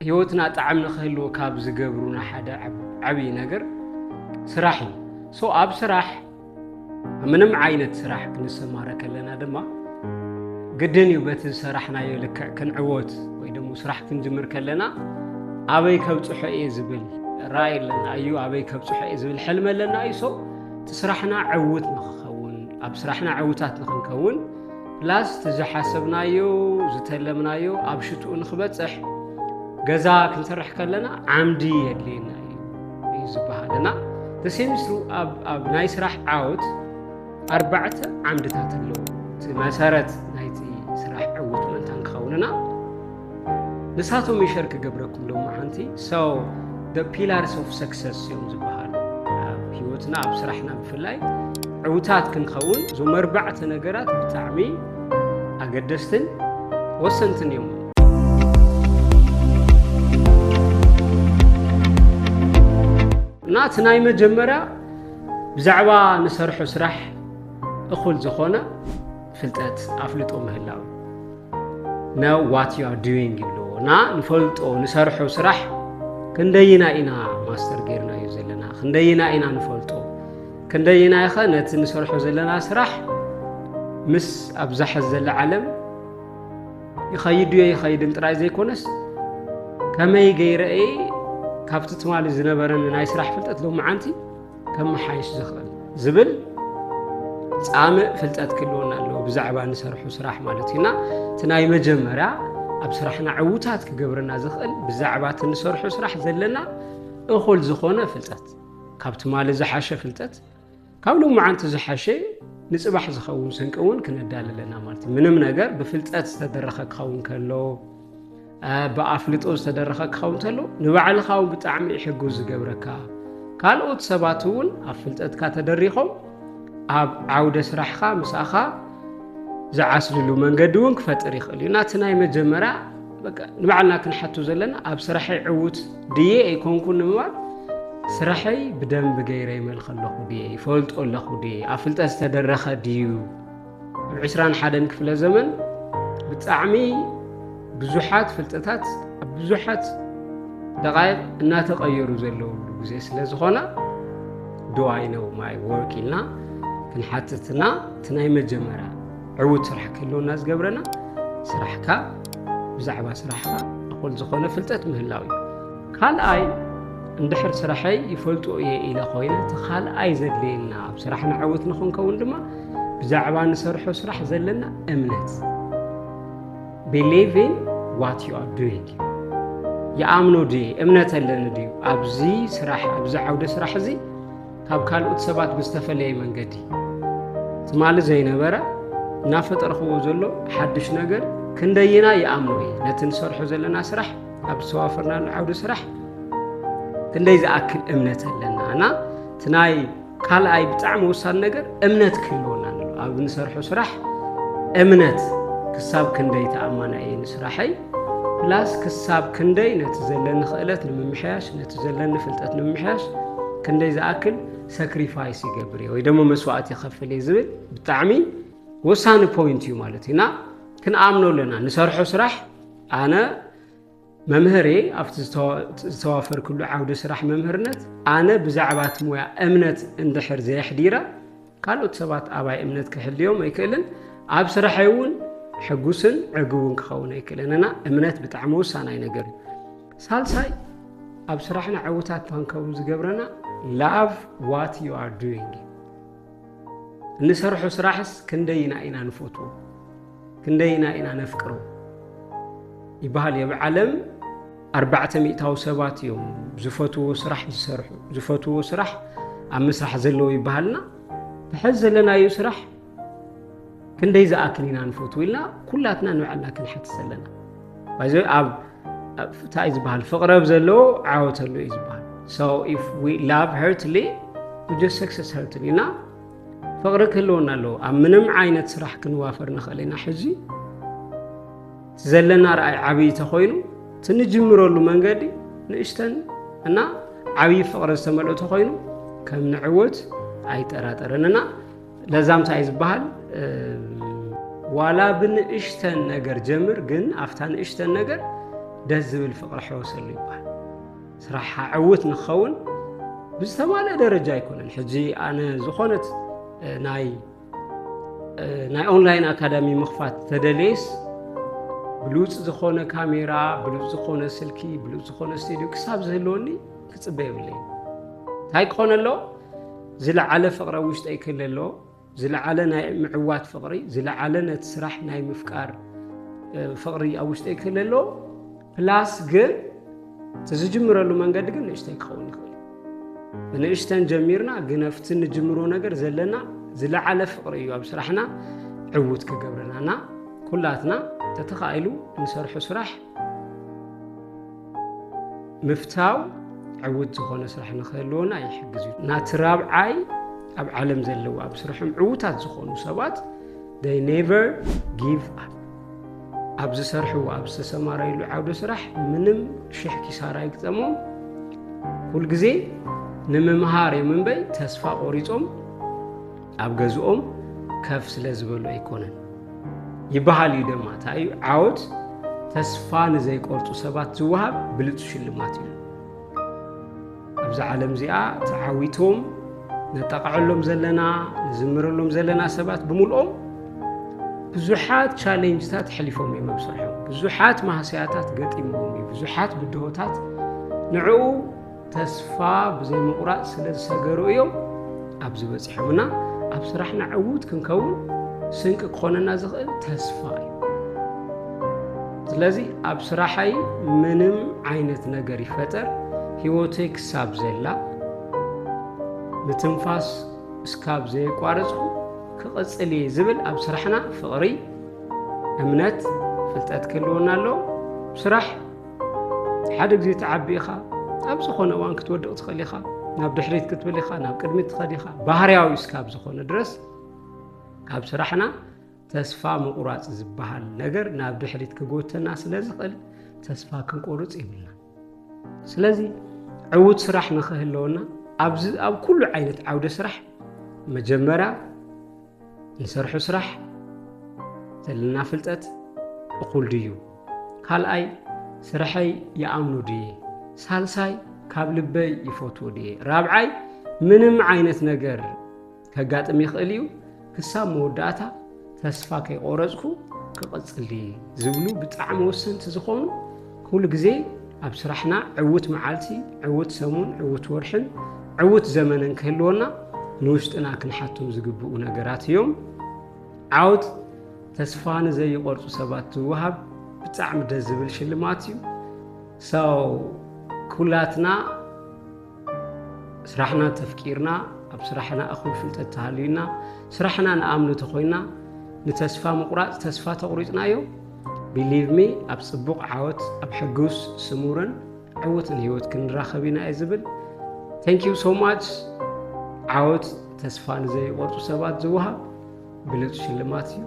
ህይወትና ጣዕሚ ንክህልዎ ካብ ዝገብሩና ሓደ ዓብ- ዓብዪ ነገር ስራሕ እዩ። So ኣብ ስራሕ፣ ኣብ ምንም ዓይነት ስራሕ ክንሰማረ ከለና ድማ ግድን እዩ በቲ ዝሰራሕናዮ ልክዕ ክንዕወት ወይ ደግሞ ስራሕ ክንጅምር ከለና ኣበይ ከብፅሖ እየ ዝብል ራእይ ኣለና እዩ፣ ኣበይ ከብፅሖ እየ ዝብል ሕልሚ ኣለና እዩ። So እቲ ስራሕና ዕውት ንክኸውን፣ ኣብ ስራሕና ዕውታት ንክንከውን ፕላስ እቲ ዝሓሰብናዮ ዝተለምናዮ ኣብ ሽትኡ ንክበፅሕ ገዛ ክንሰርሕ ከለና ዓምዲ የድልየና እዩ እዩ ዝበሃል እና ተሰሚስሩ ኣብ ኣብ ናይ ስራሕ ዓወት ኣርባዕተ ዓምድታት ኣለዎ። እቲ መሰረት ናይቲ ስራሕ ዕውት ምእንታን ክኸውንና ንሳቶም ይሸር ክገብረኩም ሎማዓንቲ። So the pillars of success እዮም ዝበሃሉ። ኣብ ህይወትና ኣብ ስራሕና ብፍላይ ዕውታት ክንኸውን እዞም ኣርባዕተ ነገራት ብጣዕሚ ኣገደስትን ወሰንትን እዮም። እና እቲ ናይ መጀመርያ ብዛዕባ ንሰርሖ ስራሕ እኹል ዝኾነ ፍልጠት ኣፍልጦ ምህላው። Know what you are doing ይብልዎ እና ንፈልጦ ንሰርሖ ስራሕ ክንደይና ኢና ማስተር ጌርናዮ ዘለና፣ ክንደይና ኢና ንፈልጦ፣ ክንደይና ኢኸ ነቲ ንሰርሖ ዘለና ስራሕ ምስ ኣብዛ ሕዚ ዘላ ዓለም ይኸይድ ድዮ ይኸይድን ጥራይ ዘይኮነስ ከመይ ገይረ እየ ካብቲ ትማሊ ዝነበረኒ ናይ ስራሕ ፍልጠት ሎማዓንቲ ከመሓይሽ ዝኽእል ዝብል ፃምእ ፍልጠት ክህልወና ኣለዎ ብዛዕባ ንሰርሑ ስራሕ ማለት እዩ። እና እቲ ናይ መጀመርያ ኣብ ስራሕና ዕውታት ክገብረና ዝኽእል ብዛዕባ እቲ ንሰርሑ ስራሕ ዘለና እኹል ዝኾነ ፍልጠት፣ ካብ ትማሊ ዝሓሸ ፍልጠት፣ ካብ ሎማዓንቲ ዝሓሸ ንፅባሕ ዝኸውን ስንቂ እውን ክነዳሊ ኣለና ማለት እዩ። ምንም ነገር ብፍልጠት ዝተደረኸ ክኸውን ከሎ፣ ብኣፍልጦ ዝተደረኸ ክኸውን ከሎ ንባዕልኻ እውን ብጣዕሚ እዩ ሕጉስ ዝገብረካ። ካልኦት ሰባት እውን ኣብ ፍልጠትካ ተደሪኾም ኣብ ዓውደ ስራሕኻ ምሳኻ ዝዓስልሉ መንገዲ እውን ክፈጥር ይኽእል እዩ። ናቲ ናይ መጀመርያ በቃ ንባዕልና ክንሓቱ ዘለና ኣብ ስራሐይ ዕዉት ድየ ኣይኮንኩን ንምባል ስራሐይ ብደንብ ገይረ ይመልኸ ኣለኹ ድየ፣ ይፈልጦ ኣለኹ ድየ፣ ኣብ ፍልጠት ዝተደረኸ ድዩ? ኣብ ዕስራን ሓደን ክፍለ ዘመን ብጣዕሚ ብዙሓት ፍልጠታት ኣብ ብዙሓት ደቃይቕ እናተቐየሩ ዘለውሉ ግዜ ስለ ዝኾነ do I know my work ኢልና ክንሓትትና እቲ ናይ መጀመርያ ዕዉት ስራሕ ክህልወና ዝገብረና ስራሕካ ብዛዕባ ስራሕካ እኹል ዝኾነ ፍልጠት ምህላው እዩ። ካልኣይ እንድሕር ስራሐይ ይፈልጦ እየ ኢለ ኮይነ እቲ ካልኣይ ዘድልየና ኣብ ስራሕና ዕዉት ንክንከውን ድማ ብዛዕባ ንሰርሖ ስራሕ ዘለና እምነት believe in what you are doing ይኣምኖ ድየ እምነት ኣለኒ ድዩ ኣብዚ ስራሕ ኣብዚ ዓውደ ስራሕ እዚ ካብ ካልኦት ሰባት ብዝተፈለየ መንገዲ ትማሊ ዘይነበረ እናፈጠርክዎ ዘሎ ሓድሽ ነገር ክንደይና ይኣምኖ እየ ነቲ ንሰርሖ ዘለና ስራሕ ኣብ ዝተዋፈርናሉ ዓውዲ ስራሕ ክንደይ ዝኣክል እምነት ኣለና እና እቲ ናይ ካልኣይ ብጣዕሚ ወሳኒ ነገር እምነት ክህልወና ኣሎ ኣብ ንሰርሖ ስራሕ እምነት ክሳብ ክንደይ ተኣማና እየ ንስራሐይ ፕላስ ክሳብ ክንደይ ነቲ ዘለኒ ክእለት ንምምሕያሽ ነቲ ዘለኒ ፍልጠት ንምምሕያሽ ክንደይ ዝኣክል ሰክሪፋይስ ይገብር እየ ወይ ደሞ መስዋእት ይኸፍል እየ ዝብል ብጣዕሚ ወሳኒ ፖይንት እዩ ማለት እዩ እና ክንኣምኖ ኣለና ንሰርሖ ስራሕ ኣነ መምህር እየ ኣብቲ ዝተዋፈርክሉ ዓውዲ ስራሕ መምህርነት ኣነ ብዛዕባ እቲ ሙያ እምነት እንድሕር ዘየሕዲረ ካልኦት ሰባት ኣባይ እምነት ክሕልዮም ኣይክእልን ኣብ ስራሐይ እውን ሕጉስን ዕግቡን ክኸውን ኣይክእልን እና እምነት ብጣዕሚ ወሳናይ ነገር እዩ ሳልሳይ ኣብ ስራሕና ዕውታት ንክንከውን ዝገብረና love what you are doing እንሰርሖ ስራሕስ ክንደይና ኢና ንፈትዎ ክንደይና ኢና ነፍቅሮ ይበሃል የብ ዓለም ኣርባዕተ ሚእታዊ ሰባት እዮም ዝፈትዎ ስራሕ ዝሰርሑ ዝፈትዎ ስራሕ ኣብ ምስራሕ ዘለዎ ይበሃልና ብሐዚ ዘለናዮ ስራሕ ክንደይ ዝኣክል ኢና ንፈትዎ ኢልና ኩላትና ንባዕልና ክንሓትት ዘለና ባይዘ ኣብ እንታይ እዩ ዝበሃል ፍቅረብ ዘለዎ ዓወት ኣሎ እዩ ዝበሃል so if we love heartily we just success heartily እና ፍቅሪ ክህልወና ኣለዎ ኣብ ምንም ዓይነት ስራሕ ክንዋፈር ንኽእል ኢና ሕዚ ዘለና ርኣይ ዓብዪ ተኮይኑ ትንጅምረሉ መንገዲ ንእሽተን እና ዓብዪ ፍቅሪ ዝተመልኦ ተኮይኑ ከም ንዕወት ኣይጠራጠርን እና ለዛ እንታይ ዝበሃል ዋላ ብንእሽተን ነገር ጀምር ግን ኣብታ ንእሽተን ነገር ደስ ዝብል ፍቕሪ ሕወሰሉ ይበሃል። ስራሕኻ ዕውት ንኸውን ብዝተማልአ ደረጃ ኣይኮነን። ሕጂ ኣነ ዝኾነት ናይ ናይ ኦንላይን ኣካዳሚ ምኽፋት ተደልየስ ብሉፅ ዝኾነ ካሜራ፣ ብሉፅ ዝኾነ ስልኪ፣ ብሉፅ ዝኾነ ስቱዲዮ ክሳብ ዝህልወኒ ክፅበ የብለይ። እንታይ ክኾነ ኣሎ? ዝለዓለ ፍቕሪ ኣብ ውሽጠይ ክህለ ኣሎ። ዝለዓለ ናይ ምዕዋት ፍቕሪ፣ ዝለዓለ ነቲ ስራሕ ናይ ምፍቃር ፍቕሪ ኣብ ውሽጠይ ክህለ ኣሎ። ፕላስ ግን እቲ ዝጅምረሉ መንገዲ ግን ንእሽተይ ክኸውን ይኽእል። ብንእሽተን ጀሚርና ግን ኣብቲ ንጅምሮ ነገር ዘለና ዝለዓለ ፍቕሪ እዩ ኣብ ስራሕና ዕውት ክገብረና እና ኩላትና ተተኻኢሉ ንሰርሖ ስራሕ ምፍታው ዕውት ዝኾነ ስራሕ ንክህልወና ይሕግዝ እዩ። ናቲ ራብዓይ ኣብ ዓለም ዘለዉ ኣብ ስርሖም ዕውታት ዝኾኑ ሰባት they never give up። ኣብ ዝሰርሕዎ ኣብ ዝተሰማረይሉ ዓውደ ስራሕ ምንም ሽሕ ኪሳራ ይግጠሞም። ኩልግዜ ንምምሃር እዮም እምበይ ተስፋ ቆሪጾም ኣብ ገዝኦም ከፍ ስለ ዝበሉ ኣይኮነን ይበሃል እዩ ደማ። እንታይ እዩ ዓወት? ተስፋ ንዘይቆርጹ ሰባት ዝወሃብ ብልጹ ሽልማት እዩ። ኣብዚ ዓለም እዚኣ ተዓዊቶም ነጣቕዐሎም ዘለና፣ ንዝምረሎም ዘለና ሰባት ብምልኦም ብዙሓት ቻሌንጅታት ኣሕሊፎም እዮም ኣብ ስርሖም። ብዙሓት ማህሰያታት ገጢሞም እዩ። ብዙሓት ብድሆታት ንዕኡ ተስፋ ብዘይምቑራጽ ስለ ዝሰገሩ እዮም ኣብዚ በጺሖም እና ኣብ ስራሕና ዕዉት ክንከውን ስንቂ ክኾነና ዝኽእል ተስፋ እዩ። ስለዚ ኣብ ስራሐይ ምንም ዓይነት ነገር ይፈጠር፣ ህይወተይ ክሳብ ዘላ ምትንፋስ እስካብ ዘየቋረጽኩ ክቕጽል እየ ዝብል ኣብ ስራሕና ፍቕሪ፣ እምነት፣ ፍልጠት ክህልወና ኣለዎ። ስራሕ ሓደ ግዜ ትዓቢ ኢኻ፣ ኣብ ዝኾነ እዋን ክትወድቕ ትኽእል ኢኻ፣ ናብ ድሕሪት ክትብል ኢኻ፣ ናብ ቅድሚት ትኸድ ኢኻ። ባህርያዊ እስካብ ዝኾነ ድረስ ኣብ ስራሕና ተስፋ ምቑራጽ ዝበሃል ነገር ናብ ድሕሪት ክጎተና ስለ ዝኽእል ተስፋ ክንቆርጽ የብልና። ስለዚ ዕዉት ስራሕ ንኽህልወና ኣብዚ ኣብ ኩሉ ዓይነት ዓውደ ስራሕ መጀመርያ ንሰርሑ ስራሕ ዘለና ፍልጠት እኹል ድዩ? ካልኣይ ስርሐይ ይኣምኖ ድየ? ሳልሳይ ካብ ልበይ ይፈትዎ ድየ? ራብዓይ ምንም ዓይነት ነገር ከጋጥም ይኽእል እዩ፣ ክሳብ መወዳእታ ተስፋ ከይቆረፅኩ ክቕፅል ድየ ዝብሉ ብጣዕሚ ወሰንቲ ዝኾኑ ኩሉ ግዜ ኣብ ስራሕና ዕዉት መዓልቲ፣ ዕዉት ሰሙን፣ ዕዉት ወርሕን ዕዉት ዘመንን ክህልወና ንውሽጥና ክንሓቶም ዝግብኡ ነገራት እዮም። ዓወት ተስፋ ንዘይቆርፁ ሰባት ዝወሃብ ብጣዕሚ ደስ ዝብል ሽልማት እዩ። ሰው ኩላትና ስራሕና ተፍቂርና ኣብ ስራሕና እኹል ፍልጠት ተሃልዩና ስራሕና ንኣምኖ ተኮይና ንተስፋ ምቁራፅ ተስፋ ተቁሪፅናዮ believe me ኣብ ፅቡቕ ዓወት ኣብ ሕጉስ ስሙርን ዕውትን ህይወት ክንራኸብ ኢና እየ ዝብል። Thank you so much። ዓወት ተስፋ ንዘይቆርፁ ሰባት ዝወሃብ ብሉፅ ሽልማት እዩ።